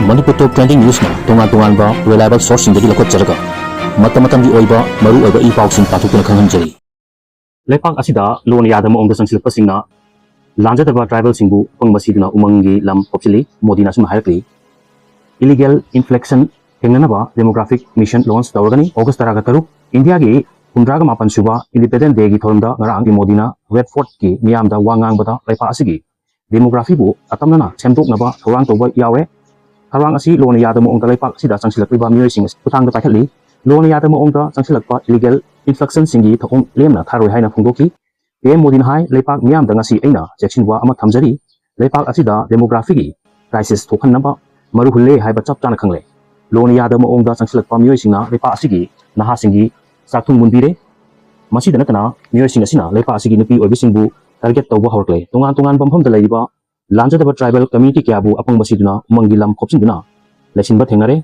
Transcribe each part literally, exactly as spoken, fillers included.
ꯃꯅꯤꯄꯨꯔ ꯇꯣꯞ trending ꯅ꯭ꯌꯨꯁꯅ ꯇꯣꯉꯥꯟ ꯇꯣꯉꯥꯟꯕ reliable ꯁꯣꯔꯁꯁꯤꯡꯗꯒꯤ ꯂꯧꯈꯠꯆꯔꯒ ꯃꯇꯝ ꯃꯇꯝꯒꯤ ꯑꯣꯏꯕ ꯃꯔꯨ ꯑꯣꯏꯕ ꯏ ꯄꯥꯎꯁꯤꯡ ꯄꯥꯊꯣꯛꯇꯨꯅ ꯈꯪꯍꯟꯖꯔꯤ꯫ ꯂꯩꯄꯥꯛ ꯑꯁꯤꯗ ꯂꯣꯅ ꯌꯥꯗꯕ ꯃꯑꯣꯡꯗ ꯆꯪꯁꯤꯜꯂꯛꯄꯁꯤꯡꯅ ꯂꯥꯟꯖꯗꯕ ꯇ꯭ꯔꯥꯏꯕꯦꯜꯁꯤꯡꯕꯨ ꯑꯄꯪꯕ ꯁꯤꯗꯨꯅ ꯎꯃꯪꯒꯤ ꯂꯝ ꯈꯣꯞꯆꯤꯜꯂꯤ꯫ ꯃꯣꯗꯤꯅ ꯑꯁꯨꯝꯅ ꯍꯥꯏꯔꯛꯂꯤ, ꯏꯂꯤꯒꯦꯜ ꯏꯟꯐ꯭ꯂꯦꯛꯁꯟ ꯊꯦꯡꯅꯅꯕ ꯗꯦꯃꯣꯒ꯭ꯔꯥꯐꯤꯛ ꯃꯤꯁꯟ ꯂꯣꯟꯆ ꯇꯧꯔꯒꯅꯤ꯫ ꯑꯣꯒꯁ ꯇꯔꯥꯒ ꯇꯔꯨꯛ, ꯏꯟꯗꯤꯌꯥꯒꯤ ꯍꯨꯝꯗ꯭ꯔꯥꯒ ꯃꯥꯄꯟ ꯁꯨꯕ ꯏꯟꯗꯤꯄꯦꯟꯗꯦꯟꯁ ꯗꯦꯒꯤ ꯊꯧꯔꯝꯗ ꯉꯔꯥꯡ ꯃꯣꯗꯤꯅ ꯔꯦꯗ ꯐꯣꯔꯠꯀꯤ ꯃꯤꯌꯥꯝꯗ ꯋꯥ ꯉꯥꯡꯕꯗ ꯂꯩꯄꯥꯛ ꯑꯁꯤꯒꯤ ꯗꯦꯃꯣꯒ꯭ꯔꯥꯐꯤꯕꯨ ꯑꯇꯝꯅꯅ ꯁꯦꯝꯗꯣꯛꯅꯕ ꯊꯧꯔꯥꯡ ꯇꯧꯕ ꯌꯥꯎꯔꯦ꯫ ꯊꯧꯔꯥꯡ ꯑꯁꯤ ꯂꯣꯅ ꯌꯥꯗꯕ ꯃꯑꯣꯡꯗ ꯂꯩꯄꯥꯛ ꯑꯁꯤꯗ ꯆꯪꯁꯤꯜꯂꯛꯂꯤꯕ ꯃꯤꯑꯣꯏꯁꯤꯡ ꯑꯁꯤ ꯈꯨꯠꯊꯥꯡꯗ ꯄꯥꯏꯈꯠꯂꯤ꯫ ꯂꯣꯅ ꯌꯥꯗꯕ ꯃꯑꯣꯡꯗ ꯆꯪꯁꯤꯜꯂꯛꯄ ꯏꯂꯤꯒꯦꯜ ꯏꯟꯐ꯭ꯂꯛꯁꯟꯁꯤꯡꯒꯤ ꯊꯧꯑꯣꯡ ꯂꯦꯝꯅ ꯊꯥꯔꯣꯏ ꯍꯥꯏꯅ ꯐꯣꯡꯗꯣꯛꯈꯤ꯫ ꯄꯤ ꯑꯦꯝ ꯃꯣꯗꯤꯅ ꯍꯥꯏ, ꯂꯩꯄꯥꯛ ꯃꯤꯌꯥꯝꯗ ꯉꯁꯤ ꯑꯩꯅ ꯆꯦꯛꯁꯤꯟꯋꯥ ꯑꯃ ꯊꯝꯖꯔꯤ꯫ ꯂꯩꯄꯥꯛ ꯑꯁꯤꯗ ꯗꯦꯃꯣꯒ꯭ꯔꯥꯐꯤꯒꯤ ꯀ꯭ꯔꯥꯏꯁꯤꯁ ꯊꯣꯛꯍꯟꯅꯕ ꯃꯔꯨ ꯍꯨꯜꯂꯦ ꯍꯥꯏꯕ ꯆꯞ ꯆꯥꯅ ꯈꯪꯂꯦ꯫ ꯂꯣꯅ ꯌꯥꯗꯕ ꯃꯑꯣꯡꯗ ꯆꯪꯁꯤꯜꯂꯛꯄ ꯃꯤꯑꯣꯏꯁꯤꯡꯅ ꯂꯩꯄꯥꯛ ꯑꯁꯤꯒꯤ ꯅꯍꯥꯁꯤꯡꯒꯤ ꯆꯥꯛꯊꯨꯡ ꯃꯨꯟꯕꯤꯔꯦ꯫ ꯃꯁꯤꯗ ꯅꯠꯇꯅ ꯃꯤꯑꯣꯏꯁꯤꯡ ꯑꯁꯤꯅ ꯂꯩꯄꯥꯛ ꯑꯁꯤꯒꯤ ꯅꯨꯄꯤ ꯑꯣꯏꯕꯤꯁꯤꯡꯕꯨ ꯇꯥꯔꯒꯦꯠ ꯇꯧꯕ ꯍꯧꯔꯛꯂꯦ꯫ ꯇꯣꯉꯥꯟ ꯇꯣꯉꯥꯟꯕ ꯃꯐꯝꯗ ꯂꯩꯔꯤꯕ ꯂꯥꯟꯖꯗꯕ ꯇ꯭ꯔꯥꯏꯕꯦꯜ ꯀꯝꯃ꯭ꯌꯨꯅꯤꯇꯤ ꯀꯌꯥꯕꯨ ꯑꯄꯪꯕ ꯁꯤꯗꯨꯅ ꯎꯃꯪꯒꯤ ꯂꯝ ꯈꯣꯞꯆꯤꯟꯗꯨꯅ ꯂꯩꯁꯤꯟꯕ ꯊꯦꯡꯅꯔꯦ꯫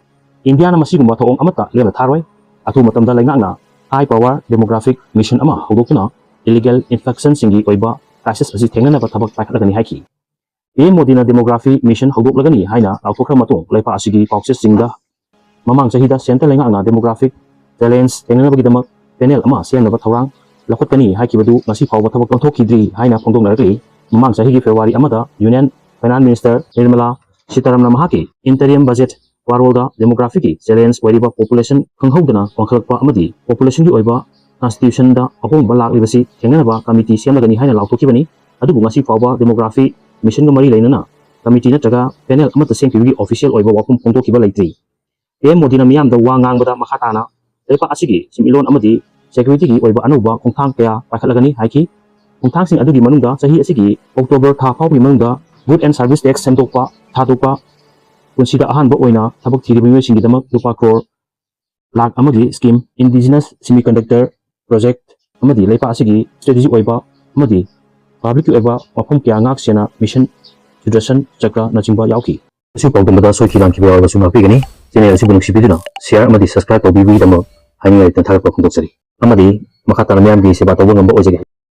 ꯏꯟꯗꯤꯌꯥꯅ ꯃꯁꯤꯒꯨꯝꯕ ꯊꯧꯑꯣꯡ ꯑꯃꯠꯇ ꯂꯦꯝꯅ ꯊꯥꯔꯣꯏ꯫ ꯑꯊꯨꯕ ꯃꯇꯝꯗ ꯂꯩꯉꯥꯛꯅ ꯍꯥꯏ ꯄꯥꯋꯔ ꯗꯦꯃꯣꯒ꯭ꯔꯥꯐꯤꯛ ꯃꯤꯁꯟ ꯑꯃ ꯍꯧꯗꯣꯛꯇꯨꯅ ꯏꯂꯤꯒꯦꯜ ꯏꯟꯐ꯭ꯂꯛꯁꯟꯁꯤꯡꯒꯤ ꯑꯣꯏꯕ ꯀ꯭ꯔꯥꯏꯁꯤꯁ ꯑꯁꯤ ꯊꯦꯡꯅꯅꯕ ꯊꯕꯛ ꯄꯥꯏꯈꯠꯂꯒꯅꯤ ꯍꯥꯏꯈꯤ꯫ ꯄꯤ ꯑꯦꯝ ꯃꯣꯗꯤꯅ ꯗꯦꯃꯣꯒ꯭ꯔꯥꯐꯤ ꯃꯤꯁꯟ ꯍꯧꯗꯣꯛꯂꯒꯅꯤ ꯍꯥꯏꯅ ꯂꯥꯎꯊꯣꯛꯈ꯭ꯔ ꯃꯇꯨꯡ ꯂꯩꯄꯥꯛ ꯑꯁꯤꯒꯤ ꯄꯥꯎꯆꯦꯁꯤꯡꯗ ꯃꯃꯥꯡ ꯆꯍꯤꯗ ꯁꯦꯟꯇꯔ ꯂꯩꯉꯥꯛꯅ ꯗꯦꯃꯣꯒ꯭ꯔꯥꯐꯤꯛ ꯆꯦꯂꯦꯟꯖ ꯊꯦꯡꯅꯅꯕꯒꯤꯗꯃꯛ ꯄꯦꯅꯦꯜ ꯑꯃ ꯁꯦꯝꯅꯕ ꯊꯧꯔꯥꯡ ꯂꯧꯈꯠꯀꯅꯤ ꯍꯥꯏꯈꯤꯕꯗꯨ ꯉꯁꯤ ꯐꯥꯎꯕ ꯊꯕꯛ ꯄꯥꯡꯊꯣꯛꯈꯤꯗ꯭ꯔꯤ ꯍꯥꯏꯅ ꯐꯣꯡꯗꯣꯛꯅꯔꯛꯂꯤ꯫ ꯃꯃꯥꯡ ꯆꯍꯤꯒꯤ ꯐꯦꯕ꯭ꯔꯨꯋꯥꯔꯤ ꯑꯃꯗ ꯌꯨꯅꯤꯌꯟ ꯐꯥꯏꯅꯥꯟꯁ ꯃꯤꯅꯤꯁꯇꯔ ꯅꯤꯔꯃꯂꯥ ꯁꯤꯇꯥꯔꯥꯃꯟꯅ ꯃꯍꯥꯛꯀꯤ ꯏꯟꯇꯔꯤꯌꯝ ꯕꯖꯦꯠ ꯋꯥꯔꯣꯜꯗ ꯗꯦꯃꯣꯒ꯭ꯔꯥꯐꯤꯛꯀꯤ ꯆꯦꯂꯦꯟꯖ ꯑꯣꯏꯔꯤꯕ ꯄꯣꯄꯨꯂꯦꯁꯟ ꯈꯪꯍꯧꯗꯅ ꯋꯥꯡꯈꯠꯂꯛꯄ ꯑꯃꯗꯤ ꯄꯣꯄꯨꯂꯦꯁꯟꯒꯤ ꯑꯣꯏꯕ ꯀꯟꯁꯇꯤꯇ꯭ꯌꯨꯁꯟꯗ ꯑꯍꯣꯡꯕ ꯂꯥꯛꯂꯤꯕꯁꯤ ꯊꯦꯡꯅꯅꯕ ꯀꯃꯤꯇꯤ ꯁꯦꯝꯂꯒꯅꯤ ꯍꯥꯏꯅ ꯂꯥꯎꯊꯣꯛꯈꯤꯕꯅꯤ꯫ ꯑꯗꯨꯕꯨ ꯉꯁꯤ ꯐꯥꯎꯕ ꯗꯦꯃꯣꯒ꯭ꯔꯥꯐꯤ ꯃꯤꯁꯟꯒ ꯃꯔꯤ ꯂꯩꯅꯅ ꯀꯃꯤꯇꯤ ꯅꯠꯇ꯭ꯔꯒ ꯄꯦꯅꯦꯜ ꯑꯃꯠꯇ ꯁꯦꯝꯈꯤꯕꯒꯤ ꯑꯣꯐꯤꯁꯤꯌꯦꯜ ꯑꯣꯏꯕ ꯋꯥꯐꯝ ꯐꯣꯡꯗꯣꯛꯈꯤꯕ ꯂꯩꯇ꯭ꯔꯤ꯫ ꯄꯤ ꯑꯦꯝ ꯃꯣꯗꯤꯅ ꯃꯤꯌꯥꯝꯗ ꯋꯥ ꯉꯥꯡꯕꯗ ꯃꯈꯥ ꯇꯥꯅ ꯂꯩꯄꯥꯛ ꯑꯁꯤꯒꯤ ꯁꯦꯟꯃꯤꯠꯂꯣꯟ ꯑꯃꯗꯤ ꯁꯦꯀ꯭ꯌꯨꯔꯤꯇꯤꯒꯤ ꯑꯣꯏꯕ ꯑꯅꯧꯕ ꯈꯣꯡꯊꯥꯡ ꯀꯌꯥ ꯄꯥꯏꯈꯠꯂꯒꯅꯤ ꯍꯥꯏꯈꯤ꯫ ꯈꯣꯡꯊꯥꯡꯁꯤꯡ ꯑꯗꯨꯒꯤ ꯃꯅꯨꯡꯗ ꯆꯍꯤ ꯑꯁꯤꯒꯤ ꯑꯣꯛꯇꯣꯕꯔ ꯊꯥ ꯐꯥꯎꯕꯒꯤ ꯃꯅꯨꯡꯗ ꯒꯨꯗ ꯑꯦꯟ ꯁꯥꯔꯚꯤꯁ ꯇꯦꯛꯁ ꯁꯦꯝꯗꯣꯛꯄ, ꯊꯥꯗꯣꯛꯄ, ꯄꯨꯟꯁꯤꯗ ꯑꯍꯥꯟꯕ ꯑꯣꯏꯅ ꯊꯕꯛ ꯊꯤꯔꯤꯕ ꯃꯤꯑꯣꯏꯁꯤꯡꯒꯤꯗꯃꯛ ꯂꯨꯄꯥ ꯀ꯭ꯔꯣꯔ ꯂꯥꯈ ꯑꯃꯒꯤ ꯁ꯭ꯀꯤꯝ, ꯏꯟꯗꯤꯖꯤꯅꯁ ꯁꯤꯃꯤꯀꯟꯗꯛꯇꯔ ꯄ꯭ꯔꯣꯖꯦꯛ ꯑꯃꯗꯤ ꯂꯩꯄꯥꯛ ꯑꯁꯤꯒꯤ ꯁ꯭ꯇ꯭ꯔꯦꯇꯦꯖꯤꯛ ꯑꯣꯏꯕ ꯑꯃꯗꯤ ꯄꯕ꯭ꯂꯤꯛꯀꯤ ꯑꯣꯏꯕ ꯃꯐꯝ ꯀꯌꯥ ꯉꯥꯛ ꯁꯦꯟꯅ ꯃꯤꯁꯟ ꯁꯨꯗꯔꯁꯟ ꯆꯀ꯭ꯔꯅꯆꯤꯡꯕ ꯌꯥꯎꯈꯤ꯫ ꯑꯁꯤ ꯄꯥꯎꯗꯝꯕꯗ ꯁꯣꯏꯈꯤ ꯂꯥꯟꯈꯤꯕ ꯌꯥꯎꯔꯕꯁꯨ ꯉꯥꯛꯄꯤꯒꯅꯤ꯫ ꯆꯦꯅꯦꯜ ꯑꯁꯤꯕꯨ ꯅꯨꯡꯁꯤꯕꯤꯗꯨꯅ ꯁꯤꯌꯥꯔ ꯑꯃꯗꯤ ꯁꯕꯁꯀ꯭ꯔꯥꯏꯕ ꯇꯧꯕꯤꯕꯒꯤꯗꯃꯛ ꯍꯥꯏꯅꯤꯡꯉꯥꯏ ꯂꯩꯇꯅ ꯊꯥꯒꯠꯄ ꯐꯣꯡꯗꯣꯛꯆꯔꯤ꯫ ꯑꯃꯗꯤ ꯃꯈꯥ ꯇꯥꯅ ꯃꯤꯌꯥꯝꯒꯤ ꯁꯦꯕꯥ ꯇꯧꯕ ꯉꯝꯕ ꯑꯣꯏꯖꯒꯦ꯫